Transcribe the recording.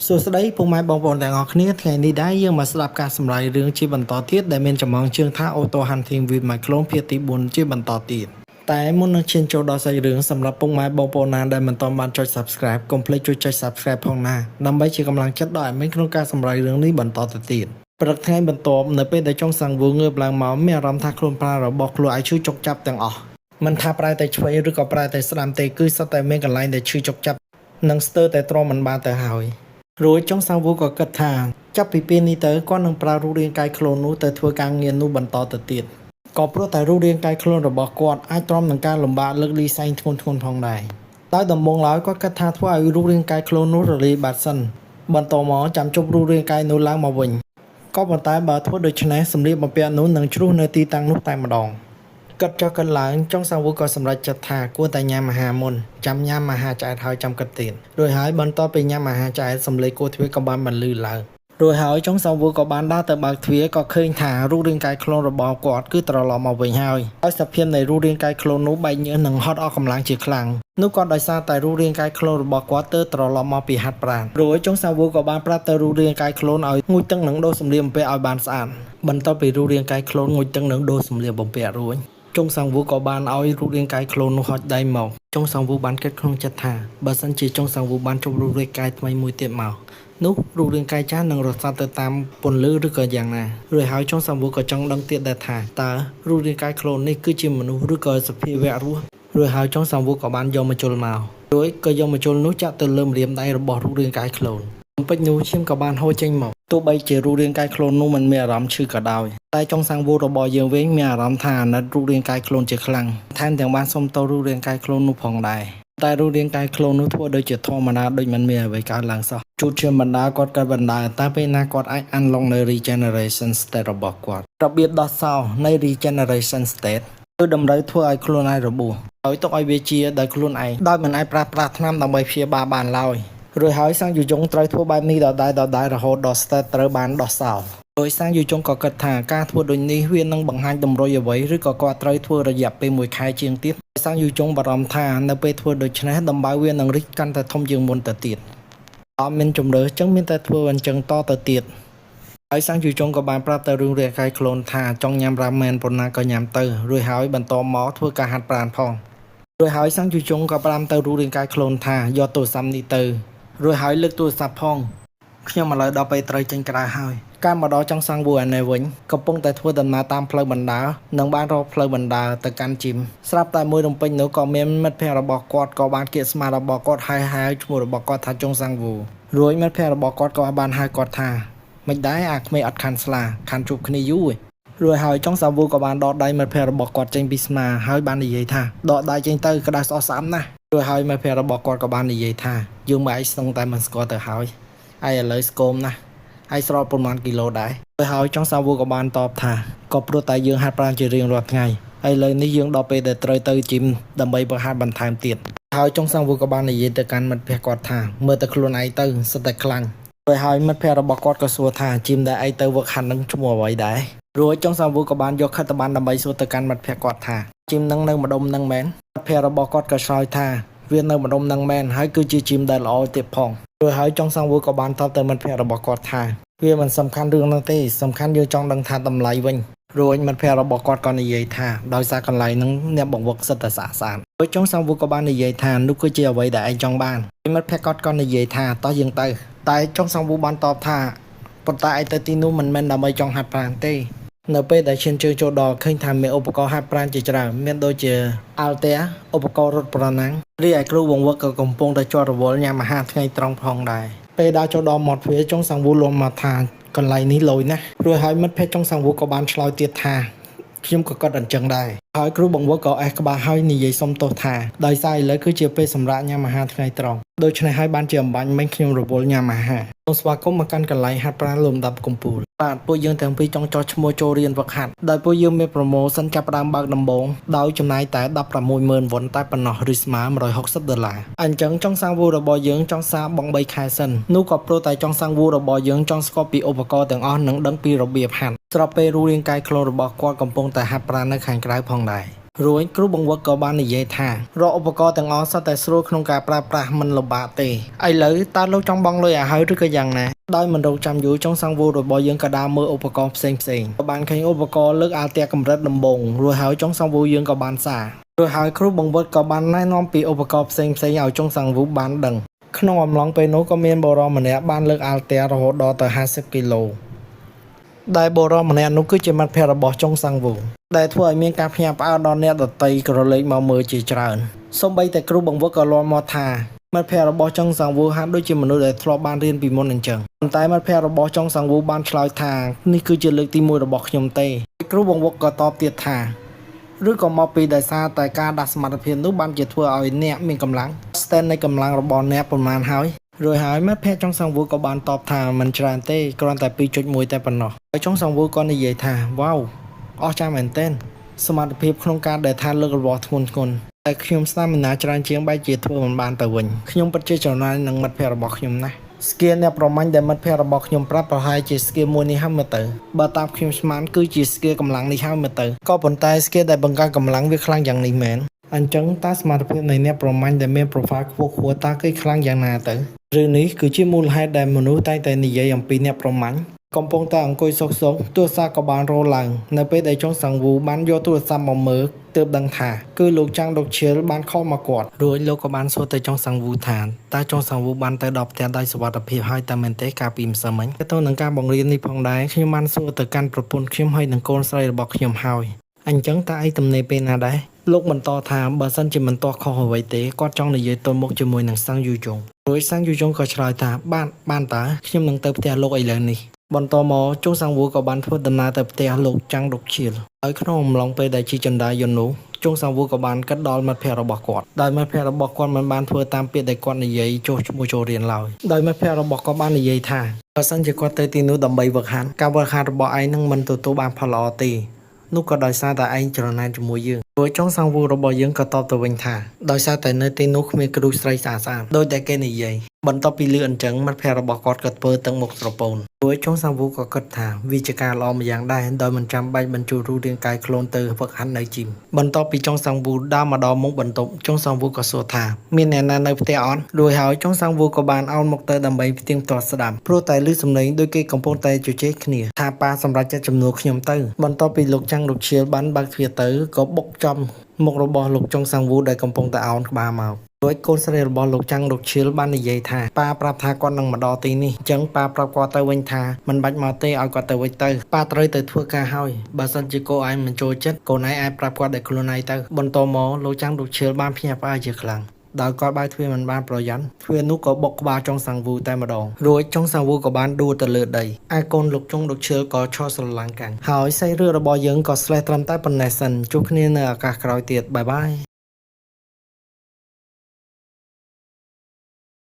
សួស្តីពុកម៉ែបងប្អូនទាំងអស់គ្នាថ្ងៃនេះដែរយើងមកស្ដាប់ការសម្រាយរឿងជាបន្តទៀតដែលមានចំណងជើងថា Auto Hunting with My Clone ភាគទី4ជាបន្តទៀតតែមុននឹងឈានចូលដល់សាច់រឿងសម្រាប់ពុកម៉ែបងប្អូនណាដែលមិនទាន់បានចុច Subscribe កុំភ្លេចជួយចុច Subscribe ផងណាដើម្បីជាកម្លាំងចិត្តដល់ admin ក្នុងការសម្រាយរឿងនេះបន្តទៅទៀតព្រឹកថ្ងៃបន្ទាប់នៅពេលដែលចុងសាំងវូងើបឡើងមកមានអារម្មណ៍ថាខ្លួនប្រាណរបស់ខ្លួនឯងឈឺចុកចាប់ទាំងអស់មិនថាប្រែតែឆ្វេងឬក៏ប្រែតែស្ដាំទេគឺសុទ្ធតែមានកន្លែងដែលឈឺចុកចាប់និងស្ទើរតែទ្រាំមិនបានទៅហើយ រួចចុងសាវូក៏គិតថាចាប់ពីពេលនេះទៅគាត់នឹងប្រើរូបរាងកាយខ្លួននោះទៅធ្វើការងារនោះបន្តទៅទៀតក៏ព្រោះតែរូបរាងកាយខ្លួនរបស់គាត់អាចទ្រាំនឹងការលំបាកលើកលីសែងធ្ងន់ធ្ងរផងដែរដោយដំបូងឡើយគាត់គិតថាធ្វើឲ្យរូបរាងកាយខ្លួននោះរលាយបាត់សិនបន្តមកចាំជប់រូបរាងកាយនោះឡើងមកវិញក៏ប៉ុន្តែបើធ្វើដូច្នេះសម្លៀកបំពាក់នោះនឹងជ្រុះនៅទីតាំងនោះតែម្ដងគិតចុះគិតឡើងចុងសាវូក៏សម្រេចចិត្តថាគួរតែញ៉ាំអាហារមុនចាំញ៉ាំអាហារឆ្អែតហើយចាំគិតទៀតរួចហើយបន្ទាប់ពីញ៉ាំអាហារឆ្អែតសំឡេងគោះទ្វារក៏បានបន្លឺឡើងរួចហើយចុងសាវូក៏បានដើរទៅបើកទ្វារក៏ឃើញថារូបរាងកាយខ្លួនរបស់គាត់គឺត្រឡប់មកវិញហើយហើយសភាពនៃរូបរាងកាយខ្លួននោះបែកញើសនិងហត់អស់កម្លាំងជាខ្លាំងនោះក៏ដោយសារតែរូបរាងកាយខ្លួនរបស់គាត់ទើបត្រឡប់មកពីហាត់ប្រាណរួចចុងសាវូក៏បានប្រាប់ទៅរូបរាងកាយខ្លួនឲ្យងូតទឹកនិងដូរសម្លៀកបំពាក់ឲ្យបានស្អាតបន្ទាប់ពីរូបរាងកាយខ្លួនងូតទឹកនិងដូរសម្លៀកបំពាក់រួច ចុងសាងវូក៏បានឲ្យរូបរាងកាយខ្លួននោះហុចដៃមកចុងសាងវូបានគិតក្នុងចិត្តថាបើសិនជាចុងសាងវូបានជប់រូបរាងកាយថ្មីមួយទៀតមកនោះរូបរាងកាយចាស់នឹងរសាត់ទៅតាមពន្លឺឬក៏យ៉ាងណារួចហើយចុងសាងវូក៏ចង់ដឹងទៀតដែរថាតើរូបរាងកាយខ្លួននេះគឺជាមនុស្សឬក៏សភាវៈរស់រួចហើយចុងសាងវូក៏បានយកមកជុលមករួចក៏យកមកជុលនោះចាក់ទៅលើម្រាមដៃរបស់រូបរាងកាយខ្លួនពេចនោះឈាមក៏បានហូរចេញមកទោះបីជារូបរាងកាយខ្លួននោះមិនមានអារម្មណ៍ឈឺក៏ដោយតែចុងសាងវូរបស់យើងវិញមានអារម្មណ៍ថាអាណិតរូបរាងកាយខ្លួនជាខ្លាំងថែមទាំងបានសុំទោសរូបរាងកាយខ្លួននោះផងដែរតែរូបរាងកាយខ្លួននោះធ្វើដូចជាធម្មតាដូចមិនមានអ្វីកើតឡើងសោះជួតជាបណ្ដាគាត់កើតបណ្ដាតែពេលណាគាត់អាច unlock នៅ regeneration state របស់គាត់របៀបដោះសោនៃ regeneration state គឺតម្រូវធ្វើឲ្យខ្លួនឯងរបួសហើយទុកឲ្យវាជាដោយខ្លួនឯងដោយមិនអាចប្រើប្រាស់ថ្នាំដើម្បីព្យាបាលបានឡើយរួចហើយសាំងយូចុងត្រូវធ្វើបែបនេះដដែលដដែលរហូតដល់ state ត្រូវបានដោះសោដោយសាងយូចុងក៏គិតថាការធ្វើដូចនេះវានឹងបង្ហាញតម្រុយអ្វីឬក៏គាត់ត្រូវធ្វើរយៈពេលមួយខែជាងទៀតសាងយូចុងបារម្ភថានៅពេលធ្វើដូច្នេះដំបៅវានឹងរីកកាន់តែធំជាងមុនទៅទៀតអត់មានជំរឿចឹងមានតែធ្វើអញ្ចឹងតទៅទៀតហើយសាងយូចុងក៏បានប្រាប់ទៅរឿងរាងកាយខ្លួនថាចង់ញ៉ាំរ៉ាមែនប៉ុណ្ណាក៏ញ៉ាំទៅរួចហើយបន្តមកធ្វើការហាត់ប្រាណផងរួចហើយសាងយូចុងក៏ប្រាប់ទៅរូបរាងកាយខ្លួនថាយកទូរស័ព្ទនេះទៅរួចហើយលើកទូរស័ព្ទផងខ្ញុំឥឡូវដល់ពេលត្រូវចេញក្រៅហើយការមកដល់ចង់សាំងវូអានេះវិញកំពុងតែធ្វើដំណើរតាមផ្លូវបណ្ដើនិងបានរកផ្លូវបណ្ដើទៅកាន់ gym ស្រាប់តែមួយរំពេចនោះក៏មានមិត្តភ័ក្តិរបស់គាត់ក៏បានគៀកស្មារបស់គាត់ហើយហៅឈ្មោះរបស់គាត់ថាចុងសាំងវូរួចមិត្តភ័ក្តិរបស់គាត់ក៏បានហៅគាត់ថាមិនដែរអាក្មេងអត់ខាន់ស្លាខាន់ជួបគ្នាយូរឯងរួចហើយចុងសាវូក៏បានដកដៃមិត្តភ័ក្តិរបស់គាត់ចេញពីស្មាហើយបាននិយាយថាដកដៃចេញទៅក្តៅស្អុះស្អាប់ណាស់រួចហើយមិត្តភ័ក្តិរបស់គាត់ក៏បាននិយាយថាយើងមកឯងស្ទង់តែមិនស្គាល់ទៅហើយឯឥឡូវស្គមណាស់ឯងស្រកប្រហែលគីឡូដែររួចហើយចុងសាវូក៏បានតបថាក៏ព្រោះតែយើងហាត់ប្រាណជារៀងរាល់ថ្ងៃឥឡូវនេះយើងដល់ពេលដែលត្រូវទៅ gym ដើម្បីបង្ហាត់បន្ថែមទៀតហើយចុងសាវូក៏បាននិយាយទៅកាន់មិត្តភ័ក្តិគាត់ថាមើលតែខ្លួនឯងទៅសិតតែខ្លាំងរួចហើយមិត្តភ័ក្តិរបស់គាត់ក៏សួរថា gym ដែលឯងទៅវឹកហាត់នឹងឈ្មោះអ្វីដែររួចចុងសាវូក៏បានយកខិត្តប័ណ្ណដើម្បីសួរទៅកាន់មិត្តភ័ក្តិគាត់ថា gym នឹងនៅម្ដុំនឹងមែនមិត្តភ័ក្តិរបស់គាត់ក៏ឆ្លើយថាវានៅម្ដុំនឹងមែនហើយគឺជា gym ដែលល្អទៀតផងរួចហើយចុងសាវូក៏បានតបទៅមិត្តភ័ក្តិរបស់គាត់ថាវាមិនសំខាន់រឿងនោះទេសំខាន់យើងចង់ដឹងថាតម្លៃវិញរួចមិត្តភ័ក្តិរបស់គាត់ក៏និយាយថាដោយសារកន្លែងហ្នឹងអ្នកបង្វឹកសិតតែស្អាតស្អាតរួចចុងសាវូក៏បាននិយាយថានោះគឺជាអ្វីដែលឯងចង់បានមិត្តភ័ក្តិគាត់ក៏និយាយថាតោះយើងទៅតែចុងសាវូបានតបថាប៉ុន្តែឯងទៅទីនោះមិនមែនដើម្បីចង់ហាត់ប្រាណទេនៅពេលដែលឈានជើងចូលដល់ឃើញថាមានឧបករណ៍ហាត់ប្រាណជាច្រើនមានដូចជាអាល់ទែឧបករណ៍រត់ប្រណាំងរីឯគ្រូបង្វឹកក៏កំពុងតែជាប់រវល់ញ៉ាំអាហារថ្ងៃត្រង់ផងដែរពេលដើរចូលដល់មាត់ទ្វារចុងសាងវូលំមកថាកន្លែងនេះលយណាស់រួចហើយមិត្តភក្តិចុងសាងវូក៏បានឆ្លើយទៀតថាខ្ញុំក៏គាត់អញ្ចឹងដែរហើយគ្រូបង្វឹកក៏អេះក្បាលហើយនិយាយសុំទោសថាដោយសារឥឡូវគឺជាពេលសម្រាប់ញ៉ាំអាហារថ្ងៃត្រង់ដូច្នេះហើយបានជាអំបញ្ញមិញខ្ញុំរវល់ញ៉ាំអាហារសូមស្វាគមន៍មកកាន់កន្លែងហាត់ប្រាណលំដាប់កំពូលបាទពួកយើងទាំងពីរចង់ចោះឈ្មោះចូលរៀនវឹកហាត់ដោយពួកយើងមាន promotion ចាប់ផ្ដើមបើកដំបូងដោយចំណាយតែ160,000វ៉ុនតែប៉ុណ្ណោះឬស្មើ160ដុល្លារអញ្ចឹងចង់សាងវូរបស់យើងចង់សាបង់3ខែសិននោះក៏ព្រោះតែចង់សាងវូរបស់យើងចង់ស្គាល់ពីឧបករណ៍ទាំងអស់និងដឹងពីរបៀបហាត់ស្របពេលរូបរាងកាយខ្លួនរបស់គាត់កំពុងតែហាត់ប្រាណនៅខាងក្រៅផងដែរ។ រួចគ្រូបង្វឹកក៏បាននិយាយថារាល់ឧបករណ៍ទាំងអស់សុទ្ធតែស្រួលក្នុងការប្រើប្រាស់មិនលំបាកទេឥឡូវតើលោកចង់បង់លុយឲ្យហើយឬក៏យ៉ាងណាដោយមិនរងចាំយូរចុងសាំងវូរបស់យើងក៏ដើរមើលឧបករណ៍ផ្សេងផ្សេងក៏បានឃើញឧបករណ៍លើកអាល់ទែកម្រិតដំបូងរួចហើយចុងសាំងវូយើងក៏បានសាររួចហើយគ្រូបង្វឹកក៏បានណែនាំពីឧបករណ៍ផ្សេងផ្សេងឲ្យចុងសាំងវូបានដឹងក្នុងអំឡុងពេលនោះក៏មានបុរសម្នាក់បានលើកអាល់ទែរហូតដល់ទៅ50គីឡូដែលបុរសម្នាក់នោះគឺជាមិត្តភក្តិរបស់ចុងសាំងវូដែលធ្វើឲ្យមានការភ្ញាក់ផ្អើលដល់អ្នកដតីក្រឡេកមកមើលជាច្រើនសូម្បីតែគ្រូបង្វឹកក៏លាន់មកថាមិត្តភក្តិរបស់ចុងសាំងវូហាក់ដូចជាមនុស្សដែលធ្លាប់បានរៀនពីមុនអញ្ចឹងប៉ុន្តែមិត្តភក្តិរបស់ចុងសាំងវូបានឆ្លើយថានេះគឺជាលើកទី1របស់ខ្ញុំទេគ្រូបង្វឹកក៏តបទៀតថា ឬក៏មកពីដោយសារតែការដាស់សមត្ថភាពនោះបានជាធ្វើឲ្យអ្នកមានកម្លាំង stand នៃកម្លាំងរបស់អ្នកប្រមាណហើយរួចហើយមិត្តភក្តិចុងសង្វូក៏បានតបថាមិនច្រើនទេគ្រាន់តែ2.1តែប៉ុណ្ណោះហើយចុងសង្វូក៏និយាយថាវ៉ាវអស្ចារ្យមែនទែនសមត្ថភាពក្នុងការដែលថាលើករបស់ធ្ងន់ធ្ងរតែខ្ញុំស្នាមណាច្រើនជាងបែរជាធ្វើមិនបានទៅវិញខ្ញុំពិតជាចំណាយនឹងមិត្តភក្តិរបស់ខ្ញុំណាស់ skill អ្នកប្រមាញ់ដែលមិត្តភក្តិរបស់ខ្ញុំប្រាប់ប្រហែលជា skill មួយនេះហើយមើលទៅបើតាមខ្ញុំស្មានគឺជា skill កម្លាំងនេះហើយមើលទៅក៏ប៉ុន្តែ skill ដែលបង្កើនកម្លាំងវាខ្លាំងយ៉ាងនេះមែនអញ្ចឹងតើសមត្ថភាពនៃអ្នកប្រមាញ់ដែលមាន profile ខ្ពស់ខ្ពស់តើគេខ្លាំងយ៉ាងណាទៅរឿងនេះគឺជាមូលហេតុដែលមនុស្សតែងតែនិយាយអំពីអ្នកប្រមាញ់កំពុងតែអង្គុយសុកសុកទូរស័ព្ទក៏បានរោឡើងនៅពេលដែលចុងសាំងវូបានយកទូរស័ព្ទមកមើលទើបដឹងថាគឺលោកចាំងដុកឈៀលបាន call មកគាត់រួចលោកក៏បានសួរទៅចុងសាំងវូថាតើចុងសាំងវូបានទៅដល់ផ្ទះដោយសុវត្ថិភាពហើយតើមែនទេកាលពីម្សិលមិញទៅនឹងការបង្រៀននេះផងដែរខ្ញុំបានសួរទៅកាន់ប្រពន្ធខ្ញុំហើយនិងកូនស្រីរបស់ខ្ញុំហើយអញ្ចឹងតើអីទំនេរពេលណាដែរលោកបន្តថាបើសិនជាមិនទាស់ខុសអ្វីទេគាត់ចង់និយាយទល់មុខជាមួយនឹងសាំងយូចុងរួចសាំងយូចុងក៏ឆ្លើយថាបានបានតើខ្ញុំនឹងទៅផ្ទះលោកឥឡូវនេះបន្តមកជុងសាំងវូក៏បានធ្វើដំណើរទៅផ្ទះលោកចាំងដុកឈៀលហើយក្នុងអំឡុងពេលដែលជិះចន្ទាយន្តនោះជុងសាំងវូក៏បានគិតដល់មិត្តភក្តិរបស់គាត់ដោយមិត្តភក្តិរបស់គាត់មិនបានធ្វើតាមពាក្យដែលគាត់និយាយចុះឈ្មោះចូលរៀនឡើយដោយមិត្តភក្តិរបស់គាត់បាននិយាយថាបើសិនជាគាត់ទៅទីនោះដើម្បីវឹកហាត់ការវឹកហាត់របស់ឯងនឹងមិនទទួលបានផលល្អទេនោះក៏ដោយសារតែឯងច្រណែនជាមួយយើងរួចចុងសាំងវូរបស់យើងក៏តបទៅវិញថាដោយសារតែនៅទីនោះគ្មានគ្រូស្រីស្អាតស្អាតដោយតែគេនិយាយបន្ទាប់ពីលឺអញ្ចឹងមិត្តភក្តិរបស់គាត់ក៏ធ្វើទឹកមុខស្រពោនរួចចុងសាំងវូក៏គិតថាវាជាការល្អម្យ៉ាងដែរដោយមិនចាំបាច់បញ្ជូនរូបរាងកាយខ្លួនទៅហ្វឹកហាត់នៅ gym បន្ទាប់ពីចុងសាំងវូដើរមកដល់មុខបន្ទប់ចុងសាំងវូក៏សួរថាមានអ្នកណានៅផ្ទះអត់រួចហើយចុងសាំងវូក៏បានអោនមកទៅដើម្បីផ្ទៀងផ្ទាត់ស្ដាប់ព្រោះតែឮសំឡេងដូចគេកំពុងតែជជែកគ្នាថាប៉ាសម្រាប់ចិត្តជំនួសខ្ញុំទៅបន្ទាប់ពីលោកចាំងលោកឈៀលបានបើកទ្វារទៅក៏បុកចំមុខរបស់លោកចុងសាំងវូដែលកំពុងតែអោនក្បាលមករួចកូនស្រីរបស់លោកចាំងលោកឈៀលបាននិយាយថាប៉ាប្រាប់ថាគាត់នឹងមកដល់ទីនេះអញ្ចឹងប៉ាប្រាប់គាត់ទៅវិញថាមិនបាច់មកទេឲ្យគាត់ទៅវិញទៅប៉ាត្រូវទៅធ្វើការហើយបើសិនជាកូនឯងមិនចូលចិត្តកូនឯងអាចប្រាប់គាត់ដោយខ្លួនឯងទៅបន្តមកលោកចាំងលោកឈៀលបានភ្ញាក់ផ្អើលជាខ្លាំងដោយគាត់បាយទ្វារមិនបានប្រយ័ត្នទ្វារនោះក៏បុកក្បាលចុងសាំងវូតែម្ដងរួចចុងសាំងវូក៏បានដួលទៅលើដីឯកូនលោកចុងលោកឈៀលក៏ឈរស្រឡាំងកាំងហើយសាច់រឿងរបស់យើងក៏ស្លេះត្រឹមតែប៉ុណ្ណេះសិនជួបគ្នានៅឱកាសក្រោយទៀត bye bye.